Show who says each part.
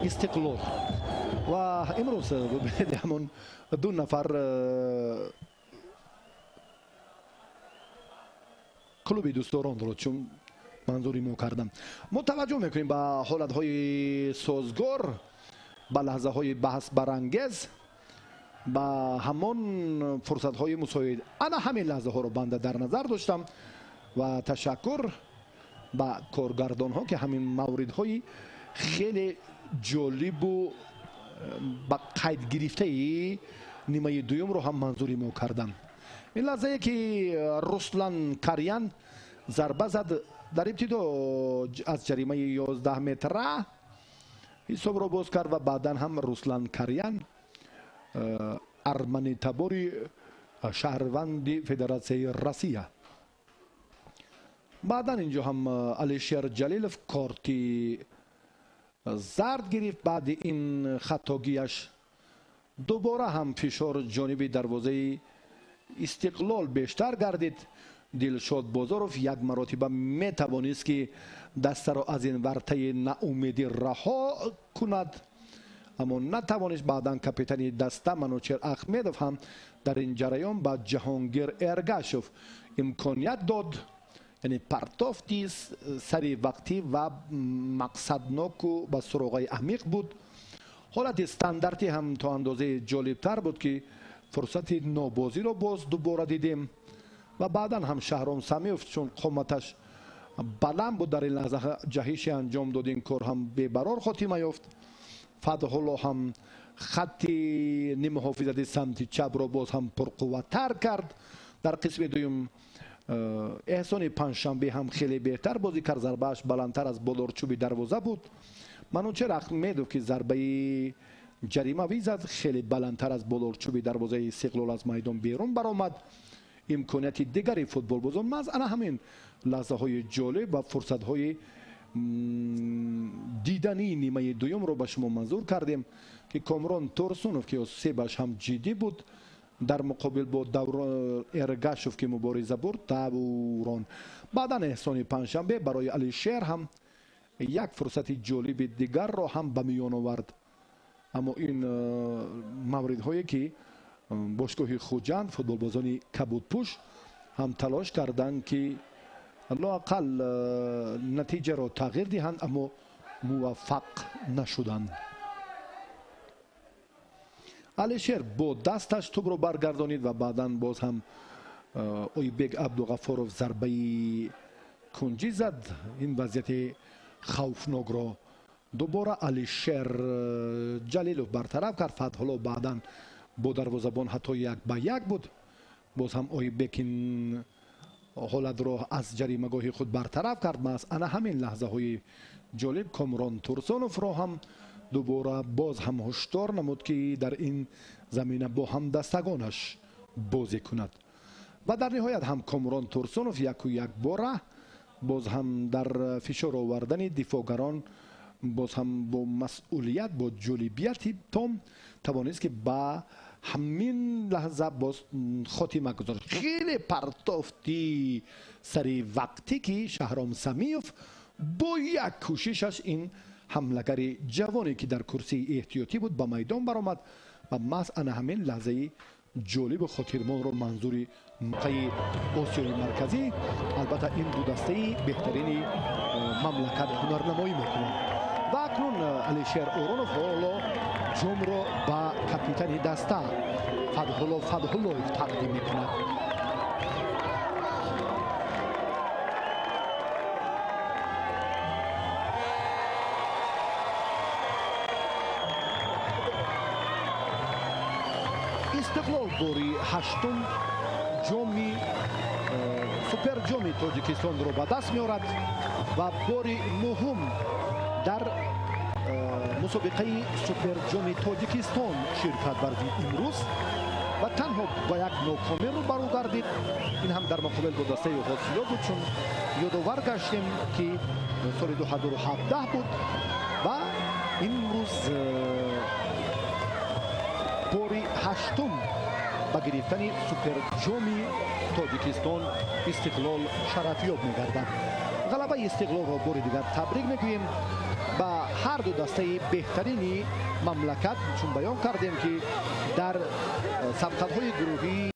Speaker 1: Истиқлол. Ва имрӯз бубинед, ҳамон ду нафар клуби дӯстдоронро чун манзури мо кардам. Мо таваҷҷӯҳ мекунем ба ҳолатҳои созгор, ба лаҳзаҳои баҳсбарангез, ба ҳамон фурсатҳои мусоид. Ана ҳамин лаҳзаҳоро банда дар назар доштам ва ташаккур ба коргардонҳо, ки ҳамин мавридҳои хеле ҷолибу ба қайд гирифтаи нимаи дуюмро ҳам манзури мо карданд. Ин лаҳзае ки Руслан Карьян зарба зад дар ибтидо аз ҷаримаи 11 метра ҳисобро боз кард ва баъдан ҳам Руслан Карьян, арманитабори шаҳрванди Федератсияи Россия. Баъдан инҷо ҳам Алишер Ҷалилов корти зард гирифт. Баъди ин хатогиаш дубора ҳам фишор ҷониби дарвозаи Истиқлол бештар гардид. Дилшод Бозоров як маротиба метавонист, ки дастаро аз ин вартаи наумедӣ раҳо кунад, аммо натавонист. Баъдан капитани даста Манучер Ахмедов ҳам дар ин ҷараён ба Ҷаҳонгир Эргашев имконият дод, яъне партофти сари вақтӣ ва мақсадноку ба суроғаи амиқ буд. Ҳолати стандартӣ ҳам то андозаи ҷолибтар буд, ки фурсати нобозиро боз дубора дидем ва баъдан ҳам Шаҳром Самиев, чун қоматаш баланд буд, дар ин лаҳза ҷаҳише анҷом дод, ин кор ҳам бебарор хотима ёфт. Фатҳулло ҳам хатти нимуҳофизати самти чапро боз ҳам пурқувваттар кард. Дар қисми дуюм Эҳсони Панҷшанбе ҳам хеле беҳтар бозӣ кард, зарбааш баландтар аз болорчӯби дарвоза буд. Манучер Ахмедов, ки зарбаи ҷаримавӣ зад, хеле баландтар аз болорчӯби дарвозаи Истиқлол аз майдон берун баромад. Имконияти дигари футболбозон маҳз ана ҳамин лаҳзаҳои ҷолиб ва фурсатҳои дидании нимаи дуюмро ба шумо манзур кардем, ки Комрон Турсунов, ки осебаш ҳам ҷиддӣ буд, дар муқобил бо Эргашев, ки мубориза бурд, Даврон. Баъдан Эҳсони Панҷшанбе барои Алишер ҳам як фурсати ҷолиби дигарро ҳам ба миён овард. Аммо ин мавридҳое ки бошгоҳи Хуҷанд футболбозони кабудпӯш ҳам талош карданд, ки лоақал натиҷаро тағйир диҳанд, аммо муваффақ нашуданд. Алишер бо дасташ тӯбро баргардонид ва баъдан боз ҳам Ойбек Абдуғаффоров зарбаи кунҷӣ зад. Ин вазъияти хавфнокро дубора Алишер Ҷалилов бартараф кард. Фатҳулло баъдан бо дарвозабон ҳатто як ба як буд. Боз ҳам Ойбек ин ҳолатро аз ҷаримагоҳи худ бартараф кард. Маҳз ана ҳамин лаҳзаҳои ҷолиб Комрон Турсоновро ҳам дубора боз ҳам ҳушдор намуд, ки дар ин замина бо ҳамдастагонаш бозӣ кунад. Ва дар ниҳоят ҳам Комрон Турсунов яку як бора боз ҳам дар фишор овардани дифоъгарон, боз ҳам бо масъулият, бо ҷолибияти том тавонист, ки ба ҳамин лаҳза боз хотима гузошт. Хеле партофти сари вақтӣ, ки Шаҳром Самиев бо як кӯшишаш ин ҳамлагари ҷавоне, ки дар курсии эҳтиётӣ буд, ба майдон баромад ва маҳз ана ҳамин лаҳзаи ҷолибу хотирмонро манзури нуқтаи Осиёи Марказӣ, албатта ин ду дастаи беҳтарини мамлакат ҳунарнамоӣ мекунанд. Ва акнун Алишер Оронов ҳоло ҷомро ба капитани даста Фатҳулло Фатҳуллоев тақдим мекунад. Истиқлол бори ҳаштум ҷоми суперҷоми Тоҷикистонро ба даст меорад ва бори нуҳум дар мусобиқаи суперҷоми Тоҷикистон ширкат варзид имрӯз ва танҳо ба як нокомӣ рӯбарӯ гардид. Ин ҳам дар муқобил бо дастаи Ҳосило буд, чун ёдовар гаштем, ки соли 2017 буд ва имрӯз бори ҳаштум ба гирифтани суперҷоми Тоҷикистон Истиқлол шарафёб мегардад. Ғалабаи Истиқлолро бори дигар табрик мегӯем. Ба ҳар ду дастаи беҳтарини мамлакат, чун баён кардем, ки дар сабқатҳои гурӯҳӣ.